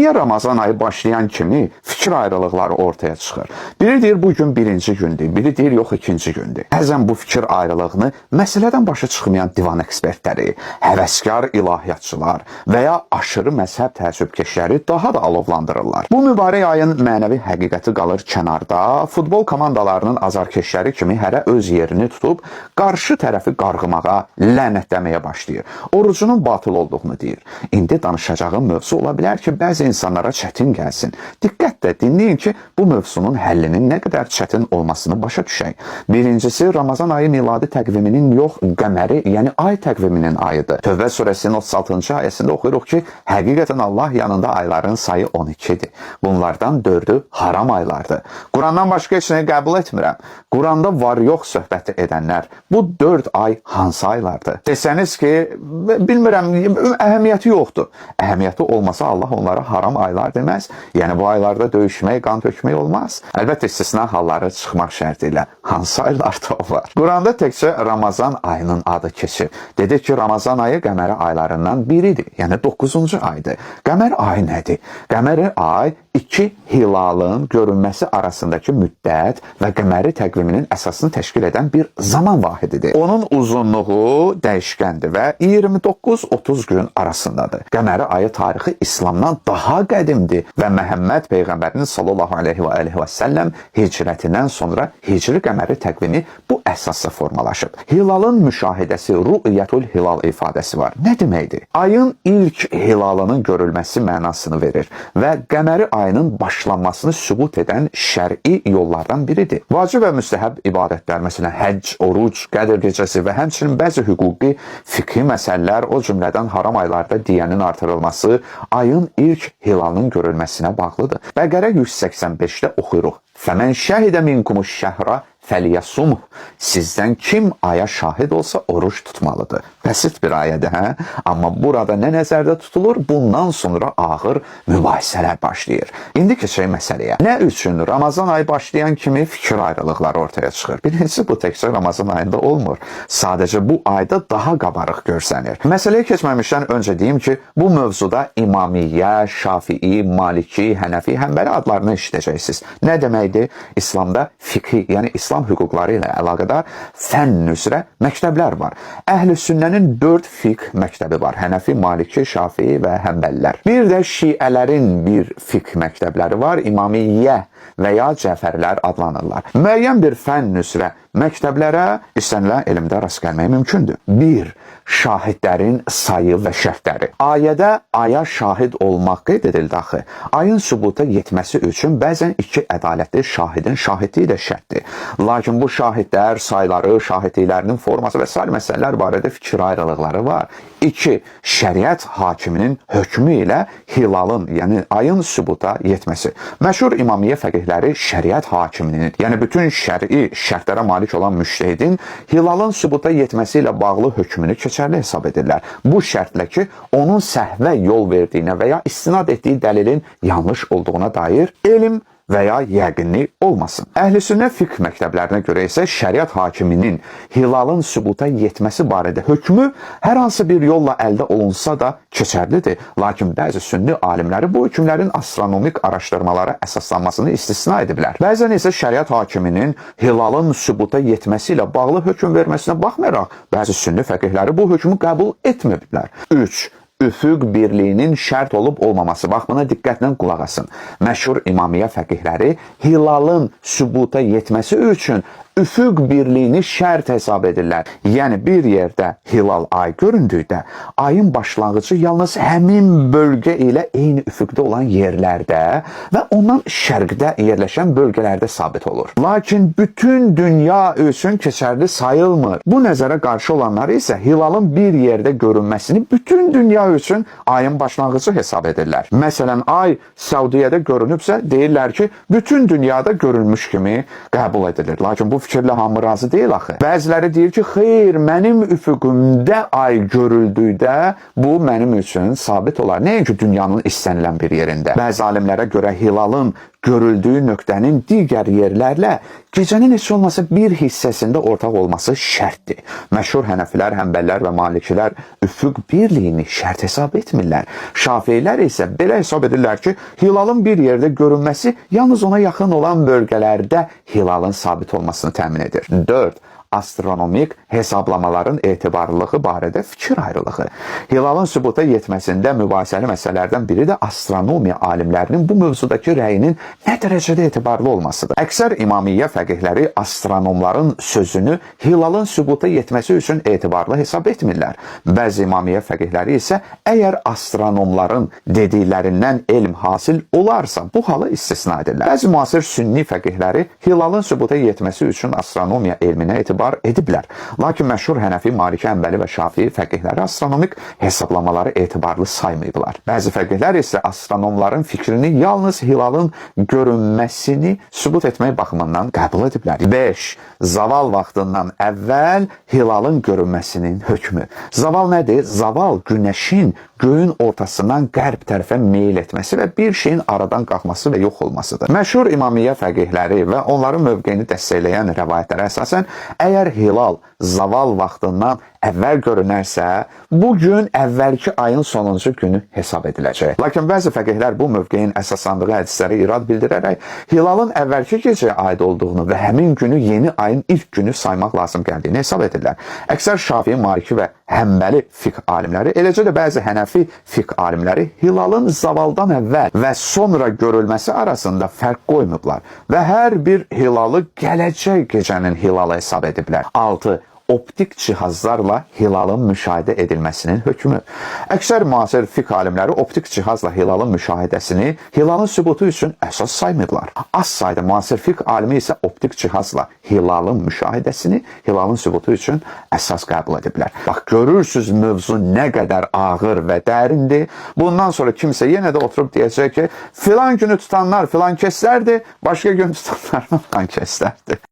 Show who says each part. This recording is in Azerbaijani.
Speaker 1: Niyə Ramazan ayı başlayan kimi fikir ayrılıqları ortaya çıxır? Biri deyir bu gün birinci gündür, biri deyir yox ikinci gündür. Bəzən bu fikir ayrılığını məsələdən başa çıxmayan divan ekspertləri, həvəskar ilahiyyatçılar və ya aşırı məzhəb təəssübkeşləri daha da alovlandırırlar. Bu mübarək ayın mənəvi həqiqəti qalır kənarda. Futbol komandalarının azarkeşləri kimi hərə öz yerini tutub qarşı tərəfi qarğımağa, lənətləməyə başlayır. Orucunun batıl olduğunu deyir. İndi danışacağım mövzu ola bilər ki, bəzi insanlara çətin gəlsin. Diqqətlə dinləyin ki, bu mövzunun həllinin nə qədər çətin olmasını başa düşək. Birincisi, Ramazan ayı miladi təqviminin yox, qəməri, yəni ay təqviminin ayıdır. Tövbə surəsinin 36-cı ayəsində oxuyuruq ki, həqiqətən Allah yanında ayların sayı 12-dir. Bunlardan 4-ü haram aylardır. Qurandan başqa heç nəyi qəbul etmirəm. Quranda var yox söhbəti edənlər bu 4 ay hansı aylardır? Desəniz ki, bilmirəm, əhəmiyyəti yoxdur. Əhəmiyyəti olmasa Allah onlara haram aylar deməz. Yəni bu aylarda döyüşmək, qan tökmək olmaz. Əlbəttə istisna halları çıxmaq şərti ilə. Hansı aylarda olar? Quranda təkcə Ramazan ayının adı keçir. Dedik ki, Ramazan ayı qəməri aylarından biridir. Yəni 9-cu aydır. Qəmər ayı nədir? Qəməri ay iki hilalın görünməsi arasındakı müddət və qəməri təqviminin əsasını təşkil edən bir zaman vahididir. Onun uzunluğu dəyişkəndir və 29-30 gün arasındadır. Qəməri ayı tarixi İslamdan daha qədimdir və Məhəmməd peyğəmbərinin sallallahu əleyhi və alihi və səlləm hicrətindən sonra hicri qəməri təqvimi bu əsasda formalaşıb. Hilalın müşahidəsi ru'yatul hilal ifadəsi var. Nə deməkdir? Ayın ilk hilalının görülməsi mənasını verir və qəməri ayının başlanmasını sübut edən şər'i yollardan biridir. Vacib və müstəhəb ibadətlər, məsələn, həcc, oruc, Qədir gecəsi və həmçinin bəzi hüquqi, fiqhi məsələlər, o cümlədən haram aylarda diyənin artırılması ayın ilk hilalının görülməsinə bağlıdır. Bəqərə 185-də oxuyuruq. Fəmən şəhidə minkumuş şəhra fəliyasumh. Sizdən kim aya şahid olsa oruç tutmalıdır. Bəsit bir ayədir, hə? Amma burada nə nəzərdə tutulur? Bundan sonra ağır mübahisələr başlayır. İndi keçək məsələyə. Nə üçün Ramazan ayı başlayan kimi fikir ayrılıqları ortaya çıxır? Birincisi, bu təkcə Ramazan ayında olmur. Sadəcə bu ayda daha qabarıq görsənir. Məsələyə keçməmişdən öncə deyim ki, bu mövzuda İmamiyyə, Şafii, Maliki, Hənəfi, Həmbəli adlarını eşidəcəksiniz. Nə deməkdir? İslamda fiqhi, yəni İslam hüquqları ilə əlaqədar fənn üzrə məktəblər var. Əhl-i Sünnənin 4 fiqh məktəbi var. Hənəfi, Maliki, Şafii və Həmbəllər. Bir də şiələrin bir fiqh məktəbləri var. İmamiyyə və ya Cəfərlər adlanırlar. Müəyyən bir fənn üzrə məktəblərə istənilən elmdə rast gəlmək mümkündür. 1. Şahidlərin sayı və şərtləri. Ayədə aya şahid olmaq qeyd edildi axı. Ayın sübuta yetməsi üçün bəzən iki ədalətli şahidin şahidliyi də şərtdir. Lakin bu şahidlər sayları, şahidliklərinin forması və sair məsələlər barədə fikir ayrılıqları var. 2. Şəriət hakiminin hökmü ilə hilalın, yəni ayın sübuta yetməsi. Məşhur İmamiyyə fəqihləri şəriət hakiminin, yəni bütün şər'i şərtlərə malik olan müctehidin hilalın sübuta yetməsi ilə bağlı hökmünü keçərli hesab edirlər. Bu şərtlə ki, onun səhvə yol verdiyinə və ya istinad etdiyi dəlilin yanlış olduğuna dair elm və ya yəqinlik olmasın. Əhl-i sünnə fiqh məktəblərinə görə isə şəriət hakiminin hilalın sübuta yetməsi barədə hökmü hər hansı bir yolla əldə olunsa da keçərlidir. Lakin bəzi sünni alimləri bu hökmlərin astronomik araşdırmalara əsaslanmasını istisna ediblər. Bəzən isə şəriət hakiminin hilalın sübuta yetməsi ilə bağlı hökm verməsinə baxmayaraq, bəzi sünni fəqihləri bu hökmü qəbul etməyiblər. 3. Üfüq birliyinin şərt olub olmaması. Bax buna diqqətlə qulaq asın. Məşhur İmamiyyə fəqihləri hilalın sübuta yetməsi üçün üfüq birliyini şərt hesab edirlər. Yəni bir yerdə hilal ay göründükdə ayın başlanğıcı yalnız həmin bölgə ilə eyni üfüqdə olan yerlərdə və ondan şərqdə yerləşən bölgələrdə sabit olur. Lakin bütün dünya üçün keçərli sayılmır. Bu nəzərə qarşı olanlar isə hilalın bir yerdə görünməsini bütün dünya üçün ayın başlanğıcı hesab edirlər. Məsələn, ay Səudiyyədə görünübsə, deyirlər ki, bütün dünyada görünmüş kimi qəbul edilir. Lakin bu fikirlə hamı razı deyil axı. Bəziləri deyir ki, xeyr, mənim üfüqümdə ay görüldükdə bu mənim üçün sabit olar. Nəinki dünyanın istənilən bir yerində. Bəzi alimlərə görə hilalın görüldüyü nöqtənin digər yerlərlə gecənin heç olmasa bir hissəsində ortaq olması şərtdir. Məşhur Hənəfilər, Həmbəllər və Malikilər üfüq birliyini şərt hesab etmirlər. Şafiilər isə belə hesab edirlər ki, hilalın bir yerdə görünməsi yalnız ona yaxın olan bölgələrdə hilalın sabit olmasını təmin edir. 4. Astronomik hesablamaların etibarlılığı barədə fikir ayrılığı. Hilalın sübuta yetməsində mübahisəli məsələlərdən biri də astronomiya alimlərinin bu mövzudakı rəyinin nə dərəcədə etibarlı olmasıdır. Əksər imamiyyə fəqihləri astronomların sözünü hilalın sübuta yetməsi üçün etibarlı hesab etmirlər. Bəzi imamiyyə fəqihləri isə əgər astronomların dediklərindən elm hasil olarsa, bu halı istisna edirlər. Bəzi müasir sünni fəqihləri hilalın sübuta yetməsi üçün astronomiya elminə etibar ediblər. Lakin məşhur Hənəfi, Maliki, Həmbəli və Şafii fəqihləri astronomik hesablamaları etibarlı saymayıblar. Bəzi fəqihlər isə astronomların fikrini yalnız hilalın görünməsini sübut etmək baxımından qəbul ediblər. 5. Zaval vaxtından əvvəl hilalın görünməsinin hökmü. Zaval nədir? Zaval günəşin göyün ortasından qərb tərəfə meyl etməsi və bir şeyin aradan qalxması və yox olmasıdır. Məşhur imamiyyə fəqihləri və onların mövqeyini dəstəkləyən rəvayətlərə əsasən, əgər hilal zaval vaxtından əvvəl görünərsə, bu gün əvvəlki ayın sonuncu günü hesab ediləcək. Lakin bəzi fəqihlər bu mövqeyin əsaslandığı hədislərə irad bildirərək hilalın əvvəlki gecəyə aid olduğunu və həmin günü yeni ayın ilk günü saymaq lazım gəldiyini hesab edirlər. Əksər Şafii, Maliki və Həmbəli fiqh alimləri, eləcə də bəzi Hənəfi fiqh alimləri hilalın zavaldan əvvəl və sonra görülməsi arasında fərq qoymayıblar və hər bir hilalı gələcək gecənin hilalı hesab ediblər. 6. Optik cihazlarla hilalın müşahidə edilməsinin hökmü. Əksər müasir fiqh alimləri optik cihazla hilalın müşahidəsini hilalın sübutu üçün əsas saymayıblar. Az sayda müasir fiqh alimi isə optik cihazla hilalın müşahidəsini hilalın sübutu üçün əsas qəbul ediblər. Bax, görürsüz mövzu nə qədər ağır və dərindir. Bundan sonra kimsə yenə də oturub deyəcək ki, filan günü tutanlar filan kəslərdir, başqa gün tutanlar filan kəslərdir.